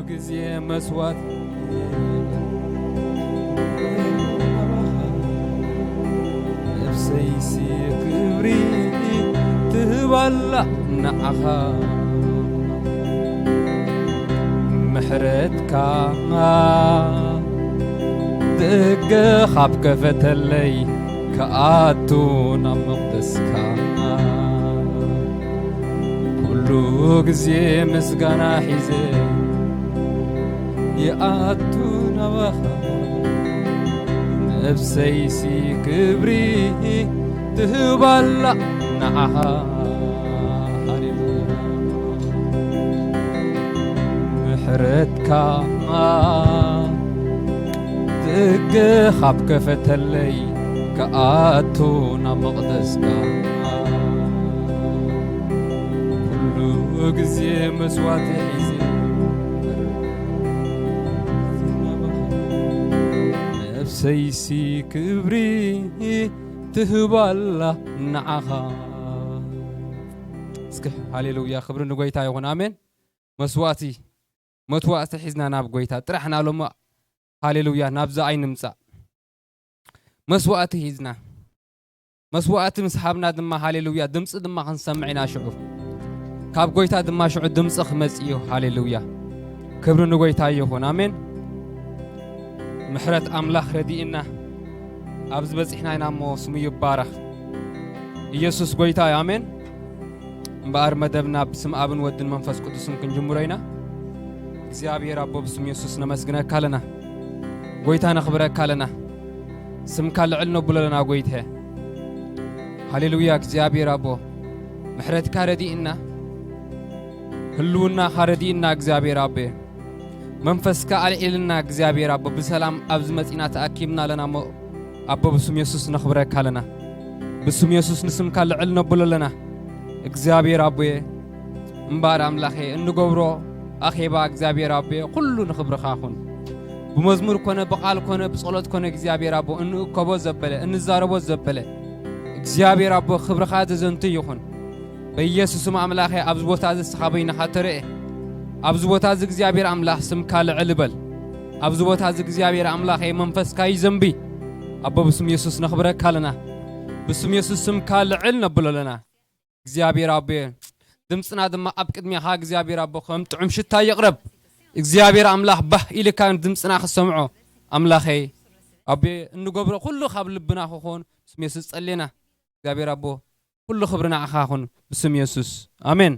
ግዜ መስዋዕት ነፍሰይሲ ክብሪ ትህባላ ንዓኻ። ምሕረትካ ደገ ካብ ከፈተለይ ክኣቱ ናብ መቕደስካ። ኩሉ ግዜ ምስጋና ሒዘ ይኣቱ ናባኻ። ነፍሰይሲ ክብሪ ትህባላ ንዓኻ። ሃሌሉያ። ምሕረትካ ደገ ካብ ከፈተለይ ክኣቱ ናብ መቕደስካ። ኩሉ ግዜ መስዋዕቲ ሒዘ ነፍሰይሲ ክብሪ ትህባላ ንዓኻ። እስኪ ሃሌሉያ፣ ክብሪ ንጎይታ ይኹን። ኣሜን። መስዋዕቲ፣ መስዋዕቲ ሒዝና ናብ ጎይታ ጥራሕ ናሎሞ። ሃሌሉያ፣ ናብዛ ኣይንምጻእ። መስዋዕቲ ሒዝና፣ መስዋዕቲ ምስ ሃብና ድማ፣ ሃሌሉያ፣ ድምፂ ድማ ክንሰምዕ ኢና ሽዑ። ካብ ጎይታ ድማ ሽዑ ድምፂ ክመጽእ እዩ። ሃሌሉያ፣ ክብሪ ንጎይታ ይኹን። ኣሜን። ምሕረት ኣምላኽ ረዲእና ኣብዚ በጺሕና ኢና እሞ ስሙ ይባረኽ። ኢየሱስ ጎይታ እዩ። ኣሜን። እምበኣር መደብና ብስም ኣብን ወድን መንፈስ ቅዱስን ክንጅምሮ ኢና። እግዚኣብሔር ኣቦ፣ ብስም የሱስ ነመስግነካ ኣለና። ጎይታ ነኽብረካ ኣለና። ስምካ ልዕል ነብሎ ኣለና ጎይተ። ሃሌሉያ። እግዚኣብሔር ኣቦ፣ ምሕረትካ ረዲእና፣ ህልውናኻ ረዲእና እግዚኣብሔር ኣቦ፣ መንፈስካ ኣልዒልና እግዚኣብሔር ኣቦ፣ ብሰላም ኣብዚ መጺና ተኣኪብና ኣለና እሞ፣ ኣቦ ብስም የሱስ ነኽብረካ ኣለና። ብስም የሱስ ንስምካ ልዕል ነብሎ ኣለና። እግዚኣብሔር ኣቦየ፣ እምበኣር ኣምላኸ፣ እንገብሮ ኣኼባ እግዚኣብሔር ኣቦየ፣ ኩሉ ንኽብርኻ ኹን። ብመዝሙር ኮነ፣ ብቓል ኮነ፣ ብጸሎት ኮነ፣ እግዚኣብሔር ኣቦ፣ እንእከቦ ዘበለ፣ እንዛረቦ ዘበለ፣ እግዚኣብሔር ኣቦ፣ ክብርኻ ዘዘንቱ ይኹን። በኢየሱስም ኣምላኸ፣ ኣብዚ ቦታ እዚ ንስኻ በይንኻ ተረኤ። ኣብዚ ቦታ እዚ እግዚኣብሔር ኣምላኽ ስምካ ልዕል በል። ኣብዚ ቦታ እዚ እግዚኣብሔር ኣምላኸ፣ መንፈስካ ይዘንቢ። ኣቦ፣ ብስም የሱስ ነኽብረካ ኣለና። ብስም የሱስ ስምካ ልዕል ነብሎ ኣለና። እግዚኣብሔር ኣቦ፣ ድምፅና ድማ ኣብ ቅድሚኻ እግዚኣብሔር ኣቦ ከም ጥዑም ሽታ ይቕረብ። እግዚኣብሔር ኣምላኽ ባህ ኢልካ ድምፅና ክሰምዖ ኣምላኸይ ኣቦ፣ እንገብሮ ኩሉ ካብ ልብና ክኾን ብስም የሱስ ጸሌና። እግዚኣብሔር ኣቦ፣ ኩሉ ክብሪ ንዓኻ ይኹን ብስም የሱስ። ኣሜን።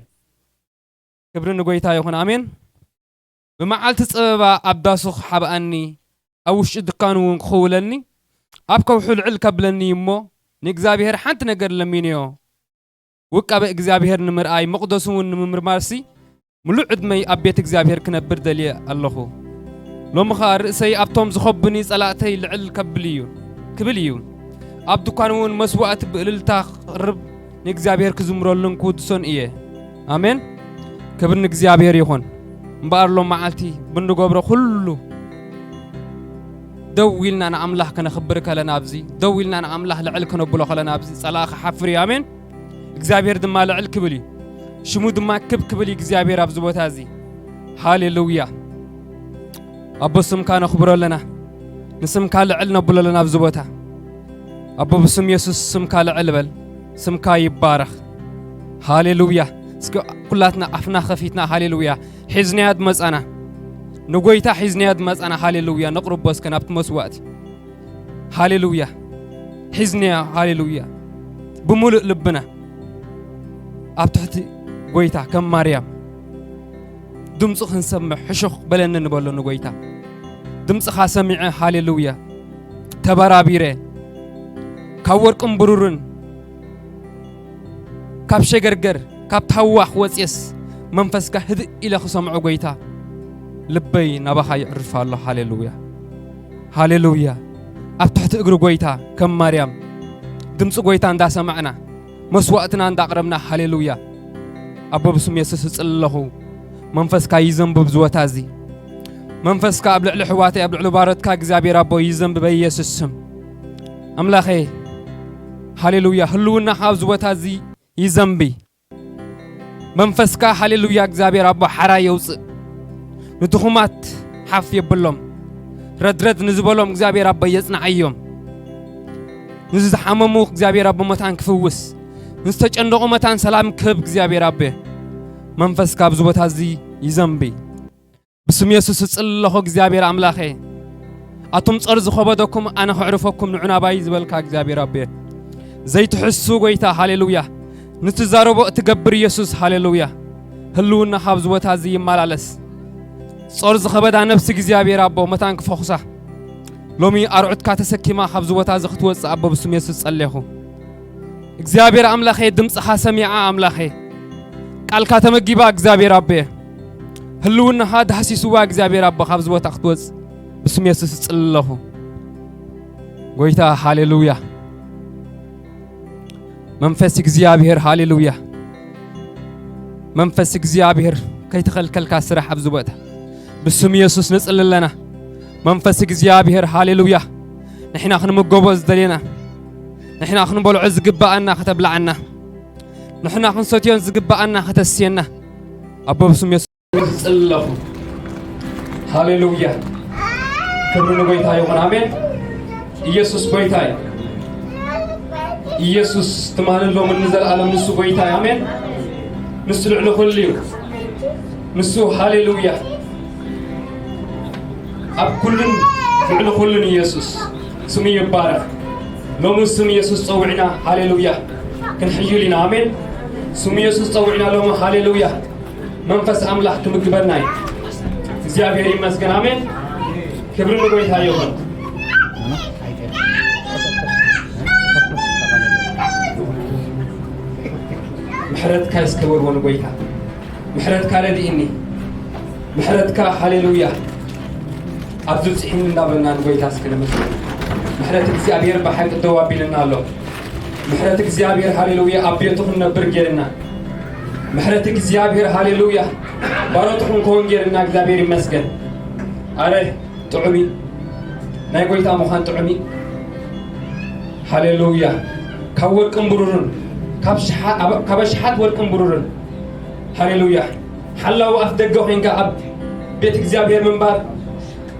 ክብሪ ንጎይታ ይኹን። ኣሜን። ብመዓልቲ ጸበባ ኣብ ዳሱ ክሓብኣኒ፣ ኣብ ውሽጢ ድኳኑ እውን ክኽውለኒ፣ ኣብ ከውሑ ልዕል ከብለኒ እሞ፣ ንእግዚኣብሔር ሓንቲ ነገር ለሚንዮ። ውቃበ እግዚኣብሔር ንምርኣይ፣ መቕደሱ እውን ንምምርማርሲ፣ ምሉእ ዕድመይ ኣብ ቤት እግዚኣብሔር ክነብር ደልየ ኣለኹ። ሎሚ ኸኣ ርእሰይ ኣብቶም ዝኸቡኒ ጸላእተይ ልዕል ከብል እዩ፣ ክብል እዩ። ኣብ ድኳኑ እውን መስዋእቲ ብእልልታ ክቕርብ፣ ንእግዚኣብሔር ክዝምረሉን ክውድሶን እየ። ኣሜን። ክብሪ ንእግዚኣብሔር ይኹን። እምበኣር ሎም መዓልቲ ብንገብሮ ኩሉ ደው ኢልና ንኣምላኽ ከነኽብር ከለና ኣብዚ፣ ደው ኢልና ንኣምላኽ ልዕል ከነብሎ ከለና ኣብዚ፣ ጸላኢ ክሓፍር እዩ። ኣሜን። እግዚኣብሔር ድማ ልዕል ክብል እዩ። ሽሙ ድማ ክብ ክብል እዩ እግዚኣብሔር ኣብዚ ቦታ እዚ። ሃሌሉያ። ኣቦ ስምካ ነኽብሮ ኣለና። ንስምካ ልዕል ነብሎ ኣለና ኣብዚ ቦታ። ኣቦ ብስም የሱስ ስምካ ልዕል በል። ስምካ ይባረኽ። ሃሌሉያ። እስኪ ኩላትና ኣፍና ከፊትና ሃሌሉያ። ሒዝናያ ዝመጻና። ንጎይታ ሒዝናያ ዝመጻና ሃሌሉያ። ነቕርቦ እስከ ናብቲ መስዋእቲ። ሃሌሉያ። ሒዝናያ ሃሌሉያ። ብምሉእ ልብና ኣብ ትሕቲ ጎይታ ከም ማርያም ድምፁ ክንሰምዕ ሕሹኽ በለኒ ንበሎ ንጎይታ። ድምፅኻ ሰሚዐ ሃሌሉያ። ተበራቢረ ካብ ወርቅን ብሩርን ካብ ሸገርገር ካብ ታዋኽ ወፅየስ መንፈስካ ህድእ ኢለ ክሰምዖ ጎይታ ልበይ ናባኻ ይዕርፍ ኣሎ። ሃሌሉያ ሃሌሉያ። ኣብ ትሕቲ እግሪ ጎይታ ከም ማርያም ድምፂ ጎይታ እንዳሰማዕና መስዋእትና እንዳቕረብና ሃሌሉያ። ኣቦ ብስም የሱስ እጽሊ ኣለኹ። መንፈስካ ይዘንብብ ዝወታ እዚ መንፈስካ ኣብ ልዕሊ ኣሕዋተይ ኣብ ልዕሊ ባሮትካ እግዚኣብሔር ኣቦ ይዘንብብ በኢየሱስ ስም። ኣምላኸይ ሃሌሉያ ህልውናኻ ኣብዚ ቦታ እዚ ይዘንቢ። መንፈስካ ሃሌሉያ እግዚኣብሔር ኣቦ ሓራ የውፅእ። ንድኹማት ሓፍ የብሎም። ረድረድ ንዝበሎም እግዚኣብሔር ኣቦ የጽንዓዮም። ንዝሓመሙ እግዚኣብሔር ኣቦ መታን ክፍውስ፣ ንዝተጨነቑ መታን ሰላም ክህብ እግዚኣብሔር ኣቦ መንፈስካ ኣብዚ ቦታ እዚ ይዘንቢ። ብስም የሱስ እጽሊ ኣለኹ እግዚኣብሔር ኣምላኸ፣ ኣቱም ጾር ዝኸበደኩም ኣነ ከዕርፈኩም ንዑ ናባይ ዝበልካ እግዚኣብሔር ኣቦ ዘይትሕሱ ጎይታ ሃሌሉያ። ንትዛረቦ እትገብር የሱስ ሃሌሉያ። ህልውና ካብ ዝቦታ እዚ ይመላለስ። ጾር ዝኸበዳ ነፍሲ እግዚኣብሔር ኣቦ መታን ክፈኹሳ ሎሚ ኣርዑትካ ተሰኪማ ካብ ዝቦታ እዚ ክትወጽእ ኣቦ ብስም የሱስ ጸሌኹ። እግዚኣብሔር ኣምላኸ ድምፅኻ ሰሚዓ ኣምላኸ ቃልካ ተመጊባ እግዚኣብሔር ኣቦ ህልውናኻ ዳህሲስዋ እግዚኣብሔር ኣቦ ካብ ዝቦታ ክትወጽእ ብስም የሱስ እጽሊ ኣለኹ። ጎይታ ሃሌሉያ። መንፈስ እግዚኣብሔር ሃሌሉያ። መንፈስ እግዚኣብሔር ከይተኸልከልካ ስራሕ ኣብዚ ቦታ ብስም የሱስ ንጽሊ ኣለና። መንፈስ እግዚኣብሔር ሃሌሉያ። ንሕና ክንምገቦ ዝደሌና ንሕና ክንበልዖ ዝግባኣና ከተብላዓና ንሕና ክንሰትዮን ዝግባኣና ከተስየና ኣቦ ብስም የሱስ ዝጽሊ ኣለኹ። ሃሌሉያ። ክብሪ ንጎይታ ይኹን። ኣሜን። ኢየሱስ ጎይታ እዩ። ኢየሱስ ትማልን ሎምን ንዘለኣለም ንሱ ጎይታ እዩ። ኣሜን። ንሱ ልዕሊ ኩሉ እዩ። ንሱ ሃሌሉያ። ኣብ ኩሉን ልዕሊ ኩሉን ኢየሱስ ስሙ ይባረኽ። ሎሚ ስም ኢየሱስ ጸዊዕና ሃሌሉያ ክንሕይል ኢና። ኣሜን። ስም ኢየሱስ ጸዊዕና ሎሚ ሃሌሉያ መንፈስ ኣምላኽ ክምግበና እዩ። እግዚኣብሔር ይመስገን። ኣሜን። ክብሪ ንጎይታ ይኹን። ምሕረትካ ይስከበርዎ ንጎይታ። ምሕረትካ ረድእኒ። ምሕረትካ ሃሌሉያ ኣብዚ ብፅሒኒ እንዳበልና ንጎይታ እስኪ ነመስግን። ምሕረት እግዚኣብሔር ብሓቂ ደው ኣቢልና ኣሎ። ምሕረት እግዚኣብሔር ሃሌሉያ ኣብ ቤቱ ክንነብር ጌርና። ምሕረት እግዚኣብሔር ሃሌሉያ ባሮት ክንከውን ጌርና። እግዚኣብሔር ይመስገን። ኣረ ጥዑም እዩ። ናይ ጎይታ ምዃን ጥዑም እዩ። ሃሌሉያ። ካብ ወርቅን ብሩርን ካብ ሽሓ- ኣብ- ካብ ኣሽሓት ወርቅን ብሩርን ሃሌሉያ ሓላዊ ኣፍ ደገ ኮይንካ ኣብ ቤት እግዚኣብሔር ምንባር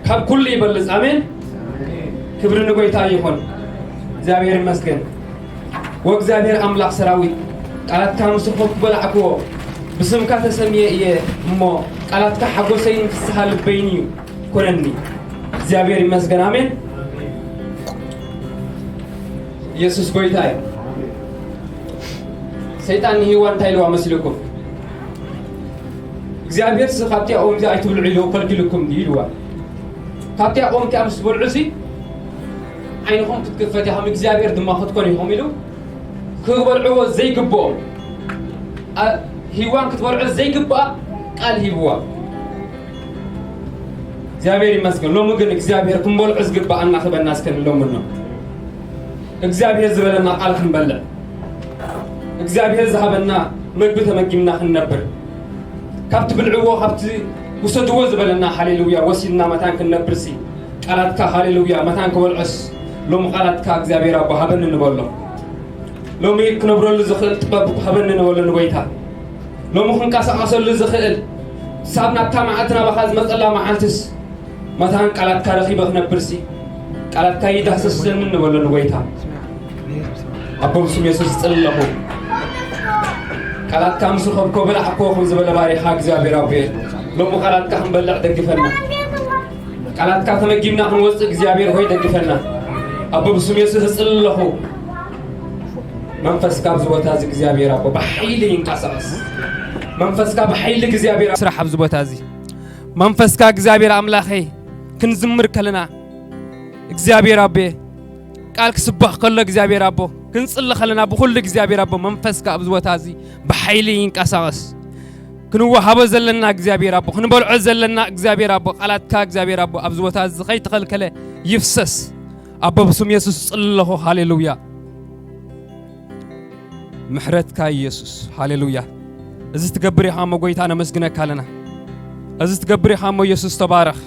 ካብ ኩሉ ይበልጽ። ኣሜን። ክብሪ ንጎይታ ይኹን። እግዚኣብሔር ይመስገን። ወእግዚኣብሔር ኣምላኽ ሰራዊት ቃላትካ ምስ ረኸብኩ በላዕክዎ። ብስምካ ተሰምየ እየ እሞ ቃላትካ ሓጎሰይን ፍስሃ ልበይን እዩ። ኮነኒ። እግዚኣብሔር ይመስገን። ኣሜን። ኢየሱስ ጎይታ እዩ። ሰይጣን ንሂዋን እንታይ ኢልዋ መስልኩም? እግዚኣብሔር ስ ካብቲ ኦም እዚ ኣይትብልዑ ኢሉ ከልኪልኩም ድዩ ኢልዋ? ካብቲ ኦም እቲኣ ምስ በልዑ ሲ ዓይንኹም ክትክፈት ኢኹም እግዚኣብሔር ድማ ክትኮኑ ኢኹም ኢሉ ክበልዕዎ ዘይግብኦም ሂዋን ክትበልዖ ዘይግብኣ ቃል ሂብዋ። እግዚኣብሔር ይመስገን። ሎሚ ግን እግዚኣብሔር ክንበልዖ ዝግብኣና ክበና እስከ ንለምኖ። እግዚኣብሔር ዝበለና ቃል ክንበልዕ እግዚኣብሔር ዝሃበና መግቢ ተመጊብና ክንነብር ካብቲ ብልዕዎ ካብቲ ውሰድዎ ዝበለና ሃሌሉያ ወሲድና መታን ክንነብርሲ ቃላትካ ሃሌሉያ መታን ክበልዖስ ሎም ቃላትካ እግዚኣብሔር ኣቦ ሃበኒ ንበሎ። ሎሚ ክነብረሉ ዝኽእል ጥበብ ሃበኒ ንበሎ ንጎይታ። ሎሚ ክንቀሳቐሰሉ ዝኽእል ሳብ ናብታ መዓልቲ ናባኻ ዝመፀላ መዓልትስ መታን ቃላትካ ረኺበ ክነብርሲ ቃላትካ ይዳህሰሰኒ ንበሎ ንጎይታ። ኣቦ ብስም የሱስ ዝፅሊ ኣለኹ። ቃላትካ ምስ ረኸብኮ በላዕኮ ከም ዝበለ ባሪኻ እግዚኣብሔር ኣቦየ ሎሚ ቃላትካ ክንበልዕ ደግፈና። ቃላትካ ተመጊብና ክንወፅእ እግዚኣብሔር ሆይ ደግፈና። ኣቦ ብስም የሱስ እፅሊ ኣለኹ። መንፈስካ ኣብዚ ቦታ እዚ እግዚኣብሔር ኣቦ ብሓይሊ ይንቀሳቐስ። መንፈስካ ብሓይሊ እግዚኣብሔር ስራሕ ኣብዚ ቦታ እዚ መንፈስካ እግዚኣብሔር ኣምላኸይ ክንዝምር ከለና እግዚኣብሔር ኣቤ ቃል ክስበኽ ከሎ እግዚኣብሔር ኣቦ ክንጽሊ ከለና ብኹሉ እግዚኣብሔር ኣቦ መንፈስካ ኣብዚ ቦታ እዚ ብሓይሊ ይንቀሳቐስ። ክንወሃቦ ዘለና እግዚኣብሔር ኣቦ ክንበልዖ ዘለና እግዚኣብሔር ኣቦ ቃላትካ እግዚኣብሔር ኣቦ ኣብዚ ቦታ እዚ ከይተኸልከለ ይፍሰስ። ኣቦ ብስም የሱስ ጽሊ ኣለኹ። ሃሌሉያ። ምሕረትካ ኢየሱስ። ሃሌሉያ። እዚ ትገብር ኢኻ እሞ ጎይታ ነመስግነካ ኣለና። እዚ ትገብር ኢኻ እሞ ኢየሱስ ተባረኽ።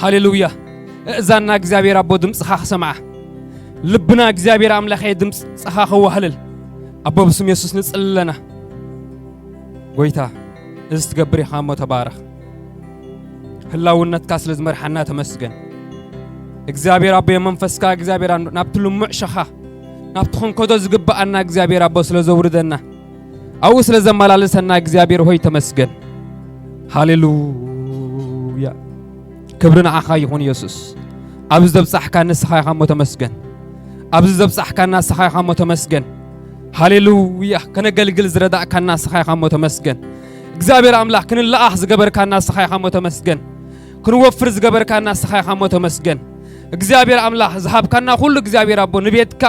ሃሌሉያ። እእዛና እግዚኣብሔር ኣቦ ድምፅኻ ክሰምዓ ልብና እግዚኣብሔር ኣምላኸ ድምፅኻ ከዋህልል ኣቦ ብስም የሱስ ንፅሊ ኣለና። ጎይታ እዚ ትገብር ኢኻ እሞ ተባረኽ። ህላውነትካ ስለ ዝመርሓና ተመስገን። እግዚኣብሔር ኣቦ፣ የመንፈስካ እግዚኣብሔር ኣንዶ ናብቲ ልሙዕ ሸኻ፣ ናብቲ ክንከዶ ዝግብኣና እግዚኣብሔር ኣቦ ስለ ዘውርደና፣ ኣብኡ ስለ ዘመላለሰና እግዚኣብሔር ሆይ ተመስገን። ሃሌሉያ። ክብሪ ንዓኻ ይኹን የሱስ። ኣብዚ ዘብጻሕካ ንስኻ ኢኻ እሞ ተመስገን። ኣብዚ ዘብጻሕካና ንስኻ ኢኻ እሞ ተመስገን። ሃሌሉያ። ከነገልግል ዝረዳእካና ንስኻ ኢኻ እሞ ተመስገን። እግዚኣብሔር ኣምላኽ ክንለኣኽ ዝገበርካና ንስኻ ኢኻ እሞ ተመስገን። ክንወፍር ዝገበርካና ንስኻ ኢኻ እሞ ተመስገን። እግዚኣብሔር ኣምላኽ ዝሃብካና ኩሉ እግዚኣብሔር ኣቦ ንቤትካ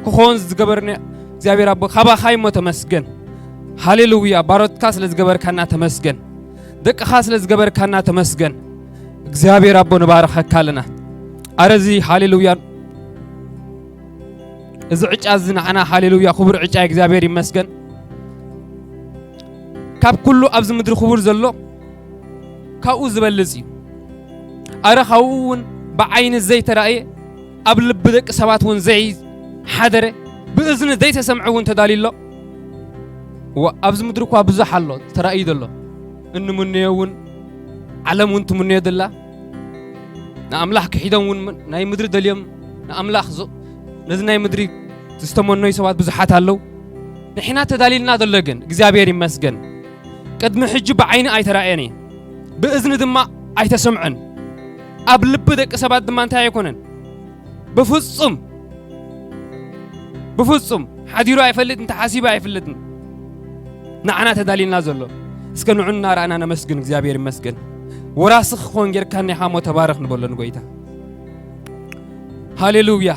ክኾን ዝገበርኒ እግዚኣብሔር ኣቦ ካባኻ እሞ ተመስገን። ሃሌሉያ። ባሮትካ ስለ ዝገበርካና ተመስገን። ደቅኻ ስለ ዝገበርካና ተመስገን። እግዚኣብሔር ኣቦ ንባረኸካ ኣለና። ኣረ እዚ ሃሌሉያ፣ እዚ ዕጫ እዚ ንዓና ሃሌሉያ ክቡር ዕጫ እግዚኣብሔር ይመስገን። ካብ ኩሉ ኣብዚ ምድሪ ክቡር ዘሎ ካብኡ ዝበልጽ እዩ። ኣረ ካብኡ እውን ብዓይኒ ዘይተራእየ፣ ኣብ ልቢ ደቂ ሰባት እውን ዘይሓደረ፣ ብእዝኒ ዘይተሰምዐ እውን ተዳልዩ ኣሎ። እዋ፣ ኣብዚ ምድሪ እኳ ብዙሕ ኣሎ ተራእዩ ዘሎ። እንምነዮ እውን፣ ዓለም እውን ትምነዮ ዘላ፣ ንኣምላኽ ክሒዶም እውን ናይ ምድሪ ደልዮም ንኣምላኽ ዝ-፣ ነዚ ናይ ምድሪ ዝተመነዩ ሰባት ብዙሓት ኣለዉ። ንሕና ተዳሊልና ዘሎ ግን እግዚኣብሔር ይመስገን። ቅድሚ ሕጂ ብዓይኒ ኣይተራእየን እዩ፣ ብእዝኒ ድማ ኣይተሰምዐን፣ ኣብ ልቢ ደቂ ሰባት ድማ እንታይ ኣይኮነን። ብፍጹም፣ ብፍጹም ሓዲሩ ኣይፈልጥን፣ ተሓሲቡ ኣይፈልጥን። ንዓና ተዳሊልና ዘሎ። እስከ ንዑ እናረኣና ነመስግን፣ እግዚኣብሔር ይመስገን። ወራሲ ክኾን ጌርካኒ ኢኻ እሞ ተባረኽ ንበሎ ንጎይታ። ሃሌሉያ።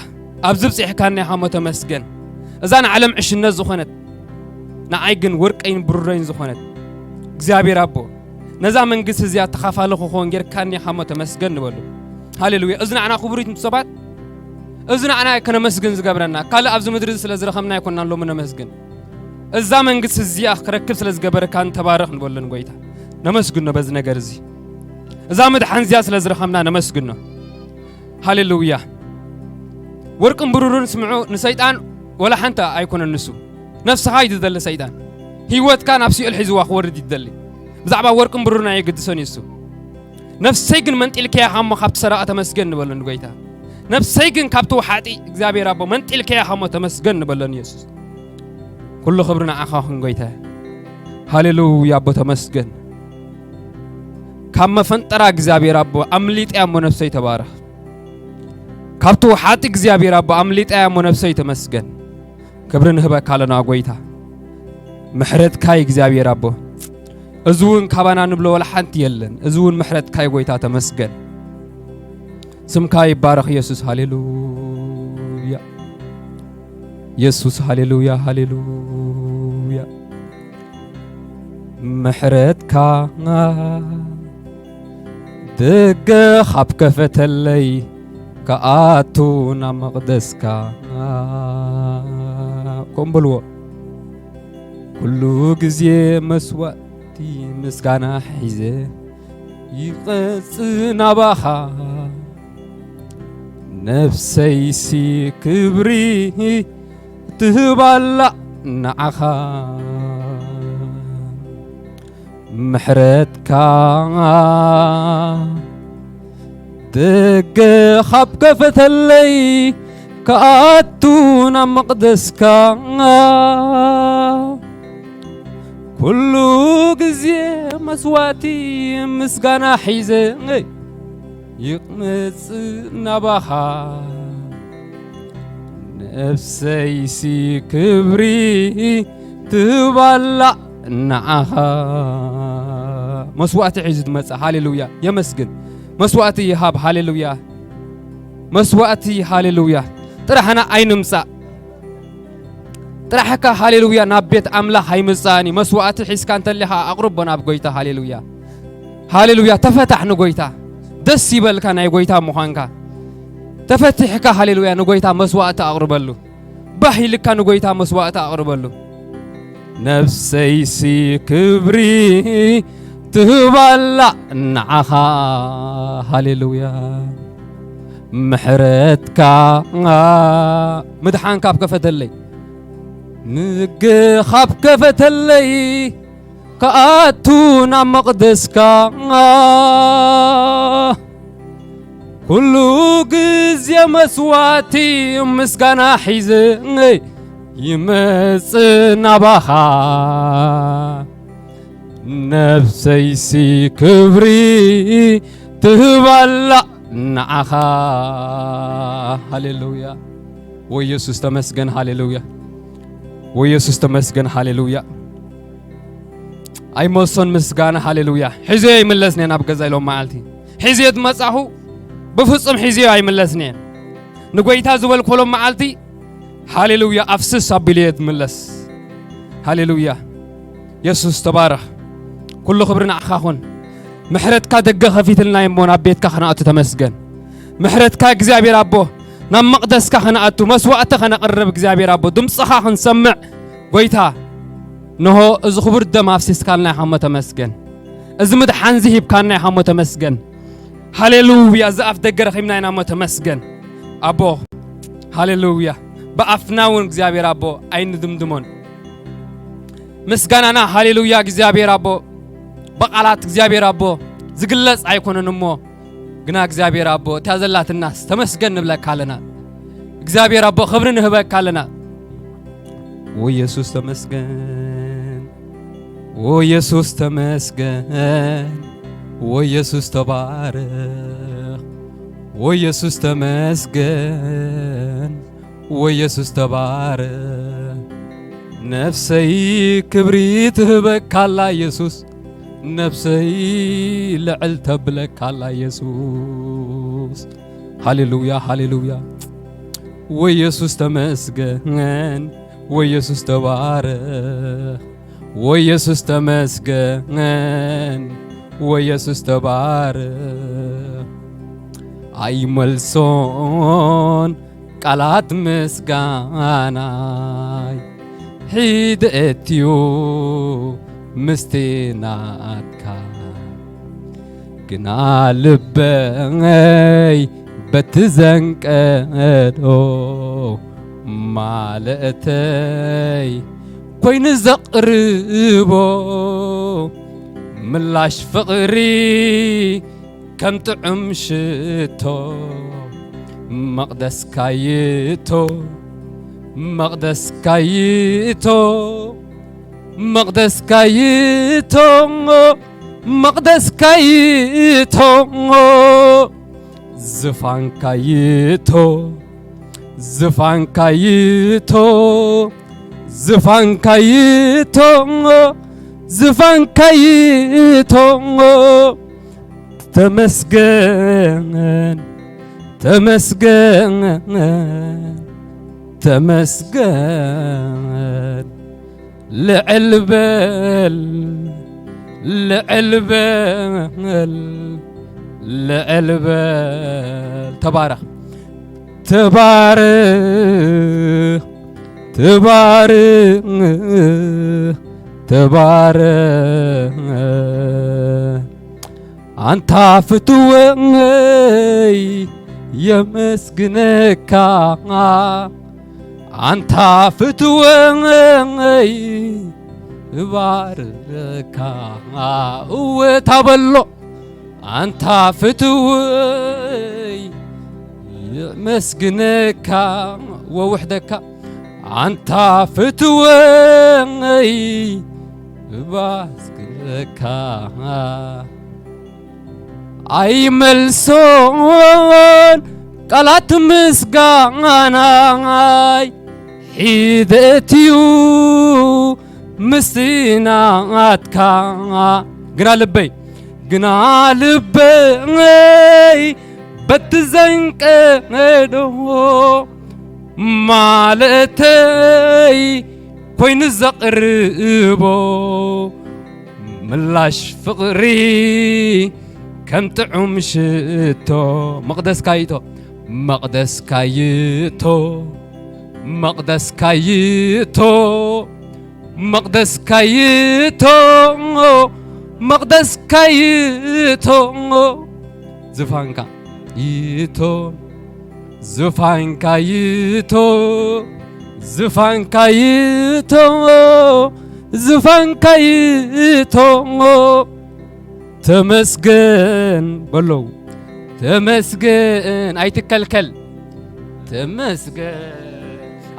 ኣብዚ ብጽሕካኒ ኢኻ እሞ ተመስገን። እዛ ንዓለም ዕሽነት ዝኾነት፣ ንዓይ ግን ወርቀይን ብሩረይን ዝኾነት እግዚኣብሔር ኣቦ፣ ነዛ መንግስቲ እዚኣ ተኻፋሊ ክኾን ጌርካኒ ኢኻ እሞ ተመስገን ንበሉ። ሃሌሉያ። እዚ ንዓና ክቡር እዩ ሰባት፣ እዚ ንዓና ከነመስግን ዝገብረና። ካልእ ኣብዚ ምድሪ ስለ ዝረኸብና ኣይኮንናን ሎሚ ነመስግን። እዛ መንግስቲ እዚኣ ክረክብ ስለ ዝገበረካን ተባረኽ ንበሎ ንጎይታ። ነመስግኖ በዚ ነገር እዚ። እዛ ምድሓን እዚኣ ስለ ዝረኸብና ነመስግኖ። ሃሌሉያ። ወርቅን ብሩርን ስምዑ፣ ንሰይጣን ወላ ሓንቲ ኣይኮነን ንሱ። ነፍስኻ እዩ ዝደሊ ሰይጣን። ህይወትካ ናብ ሲኦል ሒዝዋ ክወርድ እዩ ዝደሊ። ብዛዕባ ወርቅን ብሩርን ኣየገድሶን እዩ እሱ። ነፍሰይ ግን መንጢልካያ እሞ ካብቲ ሰረቓ ተመስገን ንበሎ ንጎይታ። ነፍሰይ ግን ካብቲ ወሓጢ እግዚኣብሔር ኣቦ መንጢልካያ እሞ ተመስገን ንበሎ ንየሱስ። ኩሉ ክብሪ ንዓኻ ይኹን ጎይታ። ሃሌሉያ ኣቦ ተመስገን። ካብ መፈንጠራ እግዚኣብሔር ኣቦ ኣምሊጠያ እሞ ነፍሰይ ተባረኽ። ካብቲ ወሓጢ እግዚኣብሔር ኣቦ ኣምሊጠያ እሞ ነፍሰይ ተመስገን። ክብሪ ንህበካ ኣለና ጎይታ። ምሕረትካ እዩ እግዚኣብሔር ኣቦ። እዚ እውን ካባና ንብሎ ወላ ሓንቲ የለን። እዚ እውን ምሕረትካ እዩ ጎይታ ተመስገን። ስምካ ይባረኽ የሱስ። ሃሌሉያ። የሱስ ሃሌሉያ፣ ሃሌሉያ። ምሕረትካ ደገ ካብ ከፈተለይ፣ ክኣቱ ናብ መቕደስካ። ከምኡ በልዎ። ኩሉ ግዜ መስዋእቲ ምስጋና ሒዘ ይቐጽ ናባኻ። ነፍሰይሲ ክብሪ ትህባላ ንዓኻ። ምሕረትካ ደገ ካብ ከፈተለይ፣ ክኣቱ ናብ መቕደስካ። ኩሉ ግዜ መስዋእቲ ምስጋና ሒዘ ይቕመጽ ናባኻ። ነፍሰይሲ ክብሪ ትህባላ ንዓኻ። መስዋእቲ ሒዙ ዝመጽእ። ሃሌሉያ። የመስግን። መስዋእቲ ይሃብ። ሃሌሉያ። መስዋእቲ። ሃሌሉያ። ጥራሕና ኣይንምጻእ። ጥራሕካ ሃሌሉያ ናብ ቤት ኣምላኽ ኣይምጻእን እዩ። መስዋእቲ ሒዝካ እንተሊኻ ኣቕርቦ ናብ ጎይታ። ሃሌሉያ። ሃሌሉያ። ተፈታሕ ንጎይታ። ደስ ይበልካ ናይ ጎይታ ምዃንካ። ተፈቲሕካ ሃሌሉያ ንጎይታ መስዋእቲ ኣቕርበሉ። ባህ ኢልካ ንጎይታ መስዋእቲ ኣቕርበሉ። ነፍሰይሲ ክብሪ ትህባላ ንዓኻ። ሃሌሉያ። ምሕረትካ ምድሓን ካብ ከፈተለይ፣ ምግ ካብ ከፈተለይ፣ ክኣቱ ናብ መቕደስካ ኩሉ ግዜ መስዋዕቲ ምስጋና ሒዘ ይመጽእ ናባኻ። ነፍሰይሲ ክብሪ ትህባላ ንዓኻ። ሃሌሉያ። ወየሱስ ተመስገን። ሃሌሉያ። ወየሱስ ተመስገን። ሃሌሉያ። ኣይመሶን ምስጋና። ሃሌሉያ። ሒዘዮ ኣይምለስን እየ ናብ ገዛ ኢሎም መዓልቲ ሒዘዮ ዝመጻኹ ብፍጹም ሒዘዮ ኣይምለስን እየ። ንጎይታ ዝበልኮሎም መዓልቲ ሃሌሉያ ኣፍስስ ኣቢሉ እየ ዝምለስ። ሃሌሉያ። የሱስ ተባረኽ። ኩሉ ክብሪ ንዓኻ ኹን። ምሕረትካ ደገ ከፊትልና እሞ ናብ ቤትካ ክንኣቱ ተመስገን። ምሕረትካ እግዚኣብሔር ኣቦ ናብ መቕደስካ ክንኣቱ መስዋዕቲ ከነቕርብ እግዚኣብሔር ኣቦ ድምፅኻ ክንሰምዕ ጎይታ ንሆ እዚ ክቡር ደም ኣፍሲስካልና ኢኻ እሞ ተመስገን። እዚ ምድሓን እዚ ሂብካና ኢኻ እሞ ተመስገን። ሃሌሉያ። እዚ ኣፍ ደገ ረኺብና ኢና እሞ ተመስገን ኣቦ። ሃሌሉያ። ብኣፍና እውን እግዚኣብሔር ኣቦ ኣይንድምድሞን። ምስጋናና ሃሌሉያ እግዚኣብሔር ኣቦ ብቓላት እግዚኣብሔር ኣቦ ዝግለጽ ኣይኮነን እሞ ግና እግዚኣብሔር ኣቦ እታ ዘላትናስ ተመስገን ንብለካ ኣለና። እግዚኣብሔር ኣቦ ክብሪ ንህበካ ኣለና። ወየሱስ ተመስገን፣ ወየሱስ ተመስገን፣ ወየሱስ ተባረኽ፣ ወየሱስ ተመስገን፣ ወየሱስ ተባረኽ። ነፍሰይ ክብሪ ትህበካላ የሱስ፣ ነፍሰይ ልዕል ተብለካላ የሱስ። ሃሌሉያ፣ ሃሌሉያ። ወየሱስ ተመስገን፣ ወየሱስ ተባረኽ፣ ወየሱስ ተመስገን፣ ወየሱስ ተባረኽ። ኣይመልሶን ቃላት ምስጋናይ ሒደትዩ ምስቲ ናትካ ግና ልበይ በቲ ዘንቀዶ ማለተይ ኮይኑ ዘቕርቦ ምላሽ ፍቕሪ ከም ጥዑም ሽቶ መቕደስካ ይእቶ መቕደስካ ይእቶ መቕደስካ ይእቶ መቕደስካ ይእቶ ዝፋንካ ይእቶ ዝፋንካ ይእቶ ዝፋንካ ይእቶ ዝፋንካ ይእቶ ተመስገን ተመስገን ተመስገን ልዕል በል ልዕል በል ልዕል በል ተባረኽ ተባረኽ ተባረኽ ተባረኽ ኣንታ ፍትወይ የመስግነካ ኣንታ ፍትወይ እባርከካ እወ ታበሎ ኣንታ ፍትወይ የመስግነካ ወውሕደካ ኣንታ ፍትወይ እባስግነካ ኣይመልሶን ቃላት ምስጋናይ ሒደትዩ ምስናትካ ግና ልበይ ግና ልበይ በቲ ዘንቀዶ ማለተይ ኮይኑ ዘቕርቦ ምላሽ ፍቕሪ ከም ጥዑም ሽቶ መቕደስካ ይእቶ መቕደስካ ይእቶ መቕደስካ ይእቶ መቕደስካ ይእቶ መቕደስካ ይእቶ ዝፋንካ ይእቶ ዝፋንካ ይእቶ ዝፋንካ ይእቶ ዝፋንካ ይእቶ። ተመስገን በሎ። ተመስገን፣ ኣይትከልከል። ተመስገን፣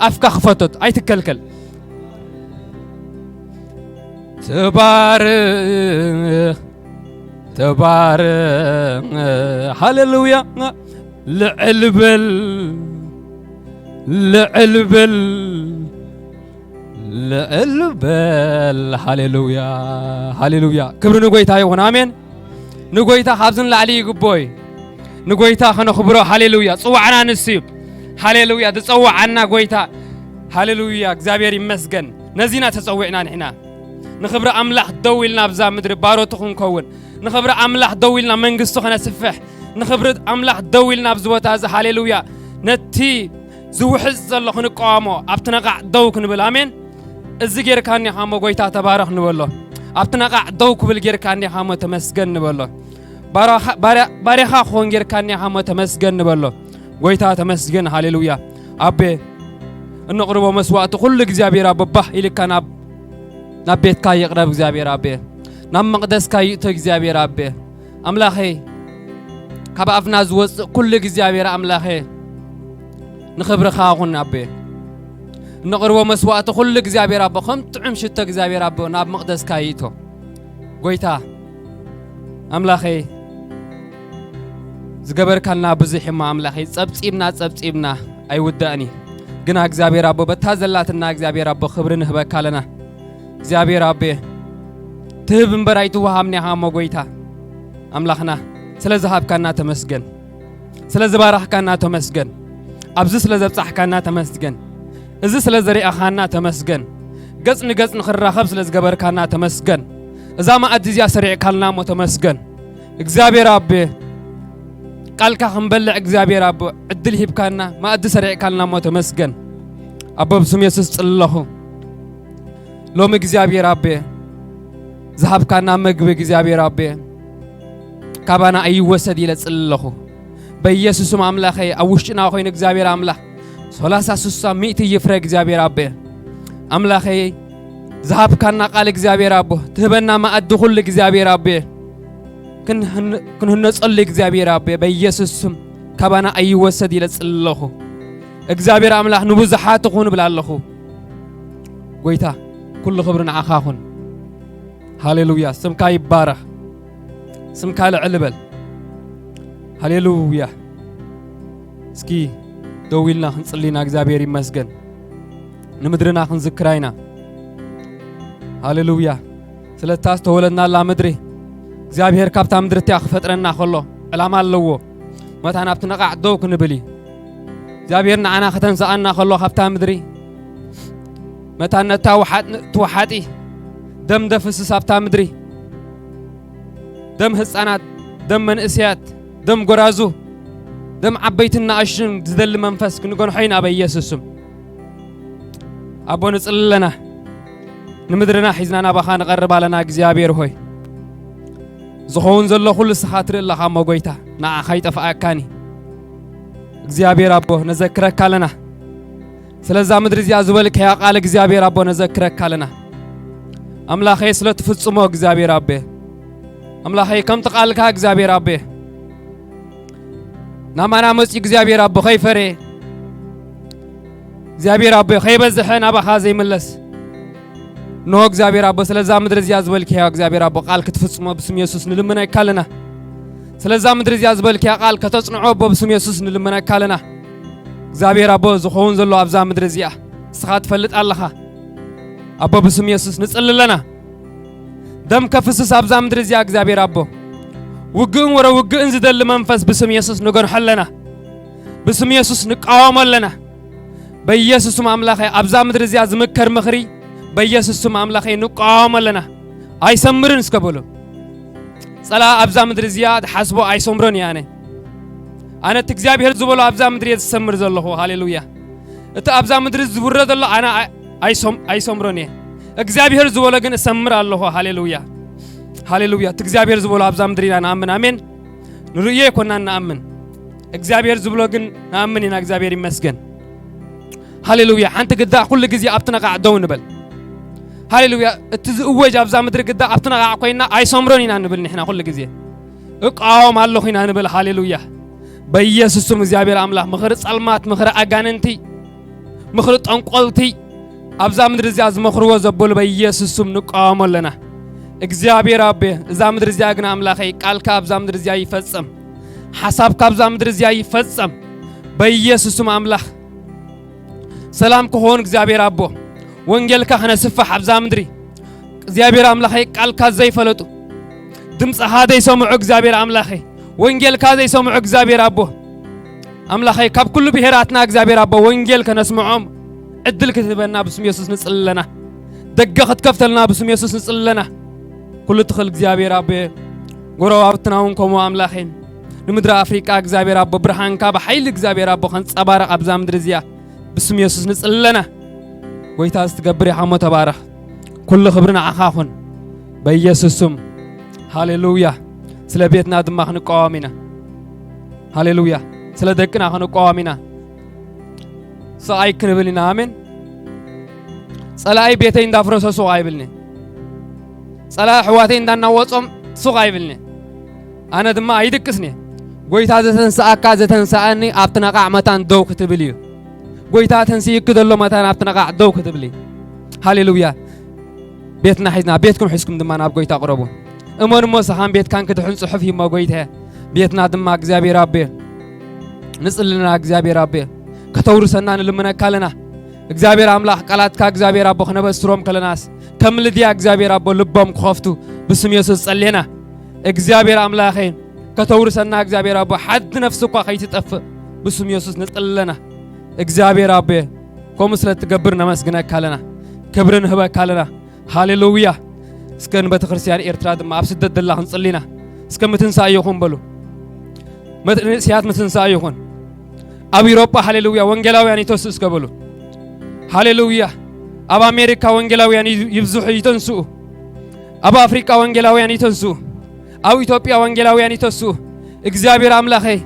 ኣፍካ ክፈቶት፣ ኣይትከልከል። ተባረኽ፣ ተባረኽ። ሃሌሉያ። ልዕል በል፣ ልዕል በል፣ ልዕል በል። ሃሌሉያ፣ ሃሌሉያ። ክብሪ ንጎይታ ይኹን። ኣሜን። ንጎይታ ካብዚ ንላዕሊ ይግብኦ እዩ። ንጎይታ ከነኽብሮ። ሃሌሉያ። ጽዋዕና ንሱ እዩ። ሃሌሉያ። ዝጸዋዓና ጎይታ። ሃሌሉያ። እግዚኣብሔር ይመስገን። ነዚና ተጸዊዕና ንሕና። ንኽብሪ ኣምላኽ ደው ኢልና ኣብዛ ምድሪ ባሮቱ ክንከውን። ንኽብሪ ኣምላኽ ደው ኢልና መንግስቱ ከነስፍሕ። ንኽብሪ ኣምላኽ ደው ኢልና ኣብዚ ቦታ እዚ። ሃሌሉያ። ነቲ ዝውሕዝ ዘሎ ክንቃወሞ፣ ኣብቲ ነቓዕ ደው ክንብል። ኣሜን። እዚ ጌርካኒ ኢኻ እሞ ጎይታ ተባረኽ ንበሎ። ኣብቲ ነቓዕ ደው ክብል ጌርካኒ ኢኻ እሞ ተመስገን ንበሎ። ባራኻ-፣ ባርያ-፣ ባርያኻ ክኾን ጌርካኒ ኢኻ እሞ ተመስገን ንበሎ። ጎይታ ተመስገን። ሃሌሉያ። ኣቤ፣ እነቕርቦ መስዋዕቲ ኩሉ እግዚኣብሔር ኣቦ ባህ ኢልካ ናብ፣ ናብ ቤትካ ይቕረብ እግዚኣብሔር ኣቤ። ናብ መቕደስካ ይእቶ እግዚኣብሔር ኣቤ። ኣምላኸይ፣ ካብ ኣፍና ዝወፅእ ኩሉ እግዚኣብሔር ኣምላኸ ንኽብርኻ ኹን ኣቤ። እነቕርቦ መስዋዕቲ ኩሉ እግዚኣብሔር ኣቦ ከም ጥዑም ሽቶ እግዚኣብሔር ኣቦ ናብ መቕደስካ ይእቶ። ጎይታ ኣምላኸይ፣ ዝገበርካልና ብዙሕ እሞ ኣምላኸይ፣ ጸብጺብና ጸብጺብና ኣይውዳእን እዩ። ግና እግዚኣብሔር ኣቦ በታ ዘላትና እግዚኣብሔር ኣቦ ክብሪ ንህበካ ኣለና። እግዚኣብሔር ኣቤ፣ ትህብ እምበር ኣይትወሃብን ኢኻ እሞ ጎይታ ኣምላኽና፣ ስለ ዝሃብካና ተመስገን። ስለ ዝባረኽካና ተመስገን። ኣብዚ ስለ ዘብጻሕካና ተመስገን። እዚ ስለ ዘሪኣኻና ተመስገን። ገጽ ንገጽ ንኽራኸብ ስለ ዝገበርካና ተመስገን። እዛ መኣዲ እዚኣ ሰሪዕካልና እሞ ተመስገን። እግዚኣብሔር ኣቤ፣ ቃልካ ክንበልዕ እግዚኣብሔር ኣቦ ዕድል ሂብካና፣ መኣዲ ሰሪዕካልና እሞ ተመስገን። ኣቦ ብስም የሱስ ጽለኹ። ሎሚ እግዚኣብሔር ኣቤ፣ ዝሃብካና መግቢ እግዚኣብሔር ኣቤ፣ ካባና ኣይወሰድ ኢለ ጽሊ ኣለኹ። በኢየሱስም ኣምላኸይ፣ ኣብ ውሽጥና ኮይኑ እግዚኣብሔር ኣምላኽ፣ ሶላሳ ሱሳ ሚእቲ ይፍረ እግዚኣብሔር ኣቤ። ኣምላኸይ፣ ዝሃብካና ቃል እግዚኣብሔር ኣቦ፣ ትህበና መኣዲ ኩሉ እግዚኣብሔር ኣቤ፣ ክንህን-፣ ክንህነጸሉ እግዚኣብሔር ኣቤ፣ በኢየሱስ ስም ካባና ኣይወሰድ ኢለ ጽሊ ኣለኹ። እግዚኣብሔር ኣምላኽ ንብዙሓት ይኹን እብል ኣለኹ። ጎይታ፣ ኩሉ ክብሪ ንዓኻ ይኹን። ሃሌሉያ፣ ስምካ ይባረኽ፣ ስምካ ልዕል በል። ሃሌሉያ። እስኪ ደው ኢልና ክንጽሊ ኢና። እግዚኣብሔር ይመስገን። ንምድርና ክንዝክራ ኢና። ሃሌሉያ። ስለታ ዝተወለድናላ ምድሪ እግዚኣብሔር ካብታ ምድሪ እቲኣ ክፈጥረና ከሎ ዕላማ ኣለዎ። መታን ኣብቲ ነቓዕ ደው ክንብል እዩ። እግዚኣብሔር ንዓና ከተንስኣና ከሎ ካብታ ምድሪ፣ መታን ነታ ወሓጥ-፣ እቲ ወሓጢ ደም ደፍስስ ኣብታ ምድሪ፣ ደም ህፃናት፣ ደም መንእሰያት፣ ደም ጎራዙ፣ ደም ዓበይትን ንኣሽቱን ዝደሊ መንፈስ ክንገንሖ ኢና በኢየሱስ ስም። ኣቦ ንጽሊ ኣለና፣ ንምድርና ሒዝና ናባኻ ንቐርብ ኣለና። እግዚኣብሔር ሆይ፣ ዝኸውን ዘሎ ኩሉ ንስኻ ትርኢ ኣለኻ እሞ ጎይታ፣ ንዓኻ ኣይጠፍኣካን እዩ። እግዚኣብሔር ኣቦ ነዘክረካ ኣለና። ስለዛ ምድሪ እዚኣ ዝበልካያ ቃል እግዚኣብሔር ኣቦ ነዘክረካ ኣለና። ኣምላኸይ ስለ ትፍጽሞ እግዚኣብሔር ኣቤ፣ ኣምላኸይ ከምቲ ቃልካ እግዚኣብሔር ኣቤ ናማና መጺኡ እግዚኣብሔር ኣቦ ከይፈረየ እግዚኣብሔር ኣቦ ከይበዝሐ ናባኻ ዘይምለስ እንሆ እግዚኣብሔር ኣቦ ስለዛ ምድሪ እዚኣ ዝበልካያ እግዚኣብሔር ኣቦ ቃል ክትፍጽሞ ብስም የሱስ ንልምነካ ኣለና። ስለዛ ምድሪ እዚኣ ዝበልካያ ቃል ከተጽንዖ ኣቦ ብስም የሱስ ንልምነካ ኣለና። እግዚኣብሔር ኣቦ ዝኸውን ዘሎ ኣብዛ ምድሪ እዚኣ ንስኻ ትፈልጥ ኣለኻ። ኣቦ ብስም የሱስ ንጽሊ ኣለና። ደም ከፍስስ ኣብዛ ምድሪ እዚኣ እግዚኣብሔር ኣቦ ውግእን ወረ ውግእን ዝደሊ መንፈስ ብስም የሱስ ንገንሖ ኣለና። ብስም የሱስ ንቃወሞ ኣለና። በኢየሱስ ስም ኣምላኸ ኣብዛ ምድሪ እዚኣ ዝምከር ምኽሪ በኢየሱስ ስም ኣምላኸ ንቃወሞ ኣለና። ኣይሰምርን እስከ በሉ። ጸላ ኣብዛ ምድሪ እዚኣ ዝሓስቦ ኣይሰምሮን እየ ኣነ። ኣነ እቲ እግዚኣብሔር ዝበሎ ኣብዛ ምድሪ እየ ዝሰምር ዘለኹ። ሃሌሉያ። እቲ ኣብዛ ምድሪ ዝውረ ዘሎ ኣነ ኣይ-፣ ኣይሰም-፣ ኣይሰምሮን እየ። እግዚኣብሔር ዝበሎ ግን እሰምር ኣለኹ። ሃሌሉያ። ሃሌሉያ። እቲ እግዚኣብሔር ዝበሎ ኣብዛ ምድሪ ኢና ንኣምን። ኣሜን። ንርእዮ ኣይኮናን ንኣምን። እግዚኣብሔር ዝብሎ ግን ንኣምን ኢና። እግዚኣብሔር ይመስገን። ሃሌሉያ። ሓንቲ ግዳ ኩሉ ግዜ ኣብቲ ነቓዕ ደው ንበል። ሃሌሉያ። እቲ ዝእወጅ ኣብዛ ምድሪ ግዳ ኣብቲ ነቓዕ ኮይና ኣይሰምሮን ኢና ንብል ንሕና ኩሉ ግዜ። እቃወም ኣለኹ ኢና ንብል። ሃሌሉያ። በኢየሱስ ስም እግዚኣብሔር ኣምላኽ ምኽሪ ጸልማት፣ ምኽሪ ኣጋንንቲ፣ ምኽሪ ጠንቆልቲ ኣብዛ ምድሪ እዚኣ ዝመኽርዎ ዘበሉ በኢየሱስ ስም ንቃወሞ ኣለና። እግዚኣብሔር ኣቤ፣ እዛ ምድሪ እዚኣ ግን ኣምላኸይ ቃልካ ኣብዛ ምድሪ እዚኣ ይፈጸም፣ ሓሳብካ ኣብዛ ምድሪ እዚኣ ይፈጸም በኢየሱስ ስም። ኣምላኽ ሰላም ክኾን እግዚኣብሔር ኣቦ፣ ወንጌልካ ክነስፍሕ ኣብዛ ምድሪ እግዚኣብሔር ኣምላኸይ ቃልካ ዘይፈለጡ፣ ድምፅኻ ዘይሰምዑ እግዚኣብሔር ኣምላኸይ፣ ወንጌልካ ዘይሰምዑ እግዚኣብሔር ኣቦ ኣምላኸይ፣ ካብ ኩሉ ብሄራትና እግዚኣብሔር ኣቦ ወንጌል ከነስምዖም ዕድል ክትህበና ብስም የሱስ ንጽሊ ኣለና። ደገ ክትከፍተልና ብስም የሱስ ንጽሊ ኣለና። ኩሉ ትኽእል እግዚኣብሔር ኣቦ፣ ጎረባብትና እውን ከምኡ ኣምላኸይ፣ ንምድሪ ኣፍሪቃ እግዚኣብሔር ኣቦ ብርሃንካ ብሓይሊ እግዚኣብሔር ኣቦ ከንጸባርቕ ኣብዛ ምድሪ እዚኣ ብስም የሱስ ንጽሊ ኣለና። ጎይታ እዚ ትገብር ኢኻ እሞ ተባረኽ። ኩሉ ክብሪ ንዓኻ ኹን በኢየሱስ ስም። ሃሌሉያ። ስለ ቤትና ድማ ክንቃወም ኢና። ሃሌሉያ። ስለ ደቅና ክንቃወም ኢና። ስቕ ኣይክንብል ኢና። ኣሜን። ጸላኢ ቤተይ እንዳፍረሶ ሱቕ ኣይብልኒ። ጸላኢ ኣሕዋተይ እንዳናወጾም ሱቕ ኣይብልኒ። ኣነ ድማ ኣይድቅስኒ። ጎይታ ዘተንስኣካ ዘተንስኣኒ ኣብቲ ነቓዕ መታን ደው ክትብል እዩ። ጎይታ ተንስኢኪ ዘሎ መታን ኣብቲ ነቓዕ ደው ክትብል እዩ። ሃሌሉያ። ቤትና ሒዝና፣ ቤትኩም ሒዝኩም ድማ ናብ ጎይታ ቅረቡ። እመን እሞ ስኻን ቤትካን ክድሕን ጽሑፍ እዩ እሞ ጎይታ። ቤትና ድማ እግዚኣብሔር ኣቤ ንጽልና፣ እግዚኣብሔር ኣቤ ከተውርሰና ንልምነካ ኣለና። እግዚኣብሔር ኣምላኽ ቃላትካ እግዚኣብሔር ኣቦ ክነበስሮም ከለናስ ከም ልድያ እግዚኣብሔር ኣቦ ልቦም ክኸፍቱ ብስም የሱስ ጸሌና። እግዚኣብሔር ኣምላኸ ከተውርሰና እግዚኣብሔር ኣቦ ሓንቲ ነፍሲ እኳ ከይትጠፍእ ብስም የሱስ ንጽለና። እግዚኣብሔር ኣቤ ከምኡ ስለ ትገብር ነመስግነካ ኣለና፣ ክብሪ ንህበካ ኣለና። ሃሌሉያ። እስከ ንቤተ ክርስቲያን ኤርትራ ድማ ኣብ ስደት ደላ ክንጽሊና። እስከ ምትንሳእ ይኹን በሉ። መት-፣ ንእስያት ምትንሳእ ይኹን። ኣብ ኢሮጳ ሃሌሉያ ወንጌላውያን ይተስኡ እስከ በሉ። ሃሌሉያ። ኣብ ኣሜሪካ ወንጌላውያን ይ-፣ ይብዝሑ ይተንስኡ። ኣብ ኣፍሪቃ ወንጌላውያን ይተንስኡ። ኣብ ኢትዮጵያ ወንጌላውያን ይተስኡ። እግዚኣብሔር ኣምላኸይ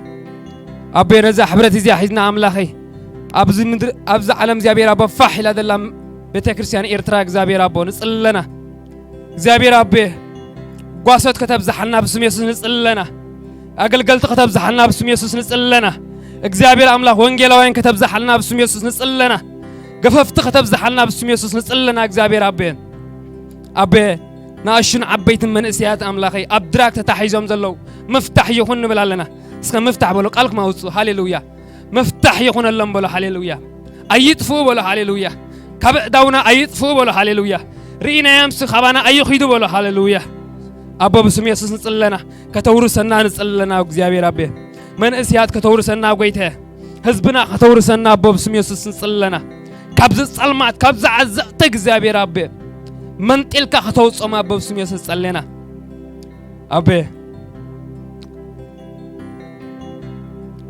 ኣቦይ ነዛ ሕብረት እዚኣ ሒዝና ኣምላኸይ ኣብዚ ምድሪ ኣብዚ ዓለም እግዚኣብሔር ኣቦ ፋሕ ኢላ ዘላ ቤተ ክርስቲያን ኤርትራ እግዚኣብሔር ኣቦ ንጽለና። እግዚኣብሔር ኣቤ ጓሶት ከተብዝሓልና ብስም የሱስ ንጽለና። ኣገልገልቲ ከተብዝሓልና ብስም የሱስ ንጽለና። እግዚኣብሔር ኣምላኽ ወንጌላውያን ከተብዝሓልና ብስም የሱስ ንጽለና። ገፈፍቲ ከተብዝሓልና ብስም የሱስ ንጽለና። እግዚኣብሔር ኣቤ ኣቤ ንኣሽቱን ዓበይትን መንእሰያት ኣምላኸይ ኣብ ድራግ ተታሒዞም ዘለዉ ምፍታሕ ይኹን ንብል ኣለና። እስከ ምፍታሕ በሉ፣ ቃልኩም ኣውጽኡ። ሃሌሉያ። ምፍታሕ ይኹነሎም በሉ። ሃሌሉያ። ኣይጥፍኡ በሉ። ሃሌሉያ። ካብ ኣእዳውና ኣይጥፍኡ በሉ። ሃሌሉያ። ርኢናዮምሲ ካባና ኣይኺዱ በሉ። ሃሌሉያ። ኣቦ ብስም የሱስ ንጽለና፣ ከተውርሰና ንጽለና። እግዚኣብሔር ኣቤ መንእሰያት ከተውርሰና ጎይተ፣ ህዝብና ከተውርሰና ኣቦ ብስም የሱስ ንጽለና። ካብዚ ጸልማት ካብዚ ዓዘቕቲ እግዚኣብሔር ኣቤ መንጢልካ ከተውጾም ኣቦ ብስም የሱስ ጸሌና። ኣቤ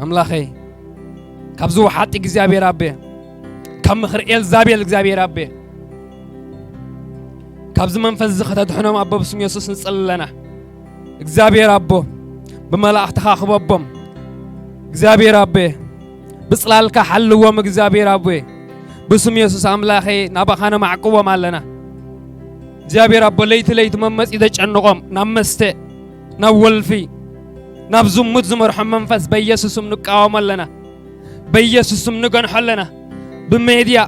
ኣምላኸይ ካብዚ ወሓጢ እግዚኣብሔር ኣቤ ካብ ምኽሪ ኤልዛቤል እግዚኣብሔር ኣቤ ካብዚ መንፈስ እዚ ከተድሕኖም ኣቦ ብስም የሱስ ንጽለና። እግዚኣብሔር ኣቦ ብመላእኽትኻ ክበቦም። እግዚኣብሔር ኣቤ ብጽላልካ ሓልዎም። እግዚኣብሔር ኣቦ ብስም የሱስ ኣምላኸ ናባኻ ነማዕቅዎም ኣለና። እግዚኣብሔር ኣቦ ለይቲ ለይቲ መመጺ ዘጨንቖም ናብ መስተ ናብ ወልፊ ናብ ዝሙት ዝመርሖም መንፈስ በኢየሱስም ንቃወሞ ኣለና። በኢየሱስም ንገንሖ ኣለና። ብሜድያ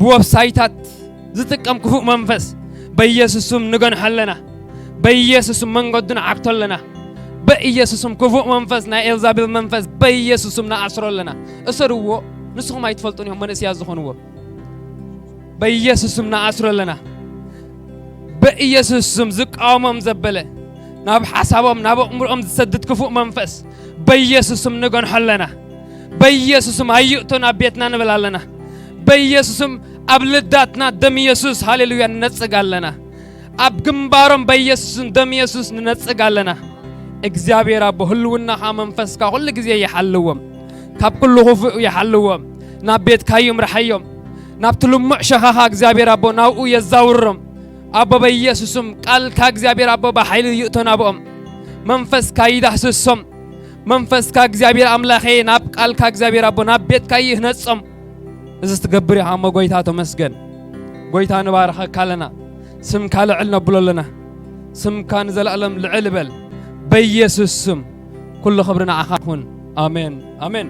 ብወብሳይታት ዝጥቀም ክፉእ መንፈስ በኢየሱስም ንገንሖ ኣለና። በኢየሱስም መንገዱ ንዓግቶ ኣለና። በኢየሱስም ክፉእ መንፈስ ናይ ኤልዛቤል መንፈስ በኢየሱስም ንኣስሮ ኣለና። እሰርዎ ንስኹም ኣይትፈልጡን እዮም መንእስያት ዝኾንዎ። በኢየሱስም ንኣስሮ ኣለና። በኢየሱስም ዝቃወሞም ዘበለ ናብ ሓሳቦም ናብ ኣእምሮኦም ዝሰድድ ክፉእ መንፈስ በኢየሱስም ንገንሖ ኣለና። በኢየሱስም ኣይእቶ ናብ ቤትና ንብል ኣለና። በኢየሱስም ኣብ ልዳትና ደም ኢየሱስ ሃሌሉያ ንነጽግ ኣለና። ኣብ ግንባሮም በኢየሱስም ደም ኢየሱስ ንነጽግ ኣለና። እግዚኣብሔር ኣቦ ህልውናኻ መንፈስካ ኩሉ ግዜ ይሓልዎም። ካብ ኩሉ ክፉእ ይሓልዎም። ናብ ቤትካ ይምርሓዮም። ናብቲ ልሙዕ ሸኻኻ እግዚኣብሔር ኣቦ ናብኡ የዛውሮም። ኣቦ በኢየሱስም ቃልካ እግዚኣብሔር ኣቦ ብሓይሊ ይእቶ ናብኦም። መንፈስካ ይዳህስሶም። መንፈስካ እግዚኣብሔር ኣምላኸ ናብ ቃልካ እግዚኣብሔር ኣቦ ናብ ቤትካ ይህነጾም። እዚ ትገብር ኢኻ እሞ ጎይታ ተመስገን። ጎይታ ንባርኸካ ኣለና። ስምካ ልዕል ነብሎ ኣለና። ስምካ ንዘለኣለም ልዕል በል። በኢየሱስ ስም ኩሉ ክብሪ ንዓኻ ይኹን። ኣሜን፣ ኣሜን።